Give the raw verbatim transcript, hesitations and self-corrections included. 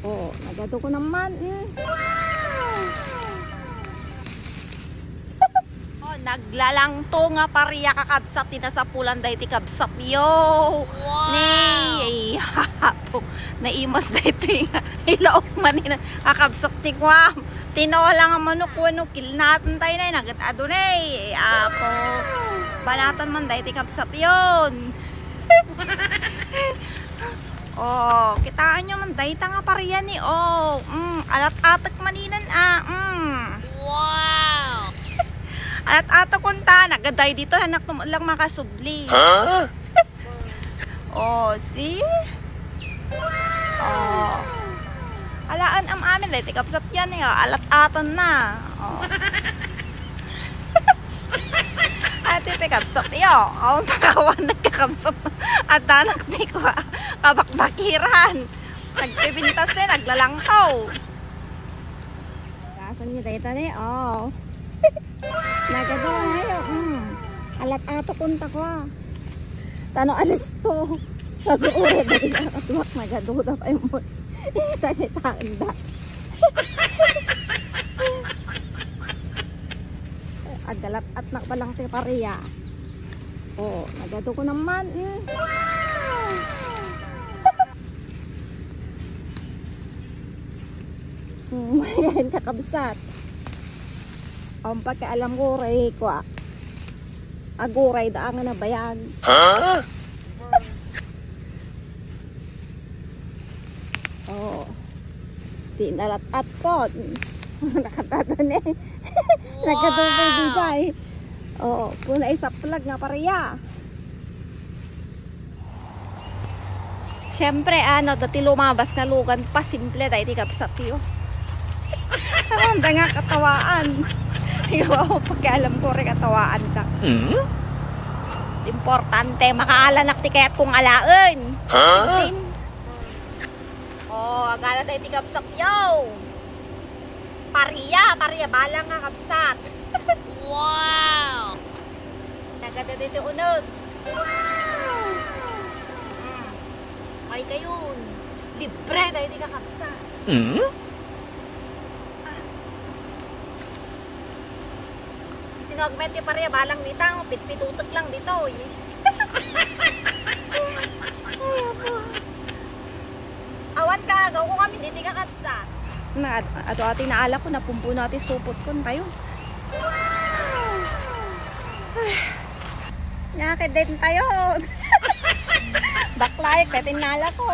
Oh, nagadu ko naman. Mm. Oh, naglalangto nga paria, kakabsat, ti nasapulan daytoy kabsat yo. Wow! Ni, ay, hapo. Naimas daytoy nga ilaok man ina, kakabsat ti kuam. Tinola nga manok, wano, kilnatan tayo na, nagat adunay. Apo. Banatan man daytoy kabsat yon. Oh, kitaenyo man dayta nga paria ni, oh. Mm, alat-atek maninan, ah. Mm. Wow! Alat-atek kunta, nagaday dito, anak, tum-, lang makasubli. Huh? Oh, see? Oh. Alaan am amin, daytoy kabsat yan, eh, oh. Alat-atan na. Oh. Ati, pe, kabsat, yo. Awan pakawan, nagkakabsat. At anak ni ko, ah, kabakbakiran. Nagpipintas ni, naglalangkaw. Kasan niya dayta ni, oh. Nagadu na yo, mm. Alat-atek kunta ko, ah. Tano alis to. Sabi, uri, dali na, katuak, nagadu na pa yung mo. Tani, tanda. Agalat at nakbalang ti paria. Oh, nagadu ko naman, mm. Hmm, yan, kakabsat. Ang pakialam ko, ray, kwa. Aguray, da nga nabayag. Huh? Oh. Di nalat-at ko. Nakatata ni. Nagkatubay, wow! Di ba, eh? Oh, kuna isaplag nga paria. Siyempre, ano, dati lumabas nga lugan, pasimple daytoy kabsat yo. Tawanda nga katawaan. Ikaw, pakialam ko rin katawaan ta. Mm? Importante, makaalanak ti kayat kong alaen. Huh? Din. Oh, agala daytoy kabsat yo. Paria, paria, balang nga kabsat. Wow! Nagadu daytoy unod. Wow! Mm. Ay, kayon. Libre daytoy kakabsat. Mm? Ah. Sino agmet ti paria, balang ni tang, pitpitutek lang ditoy. Ay, apo. Awan ka, agaw ko kami, daytoy kakabsat. Na, ato ati naalak ko, napumpuno ati supot ko, tayo. Wow! Nakit din tayo. Baklaik, daytoy naalak ko.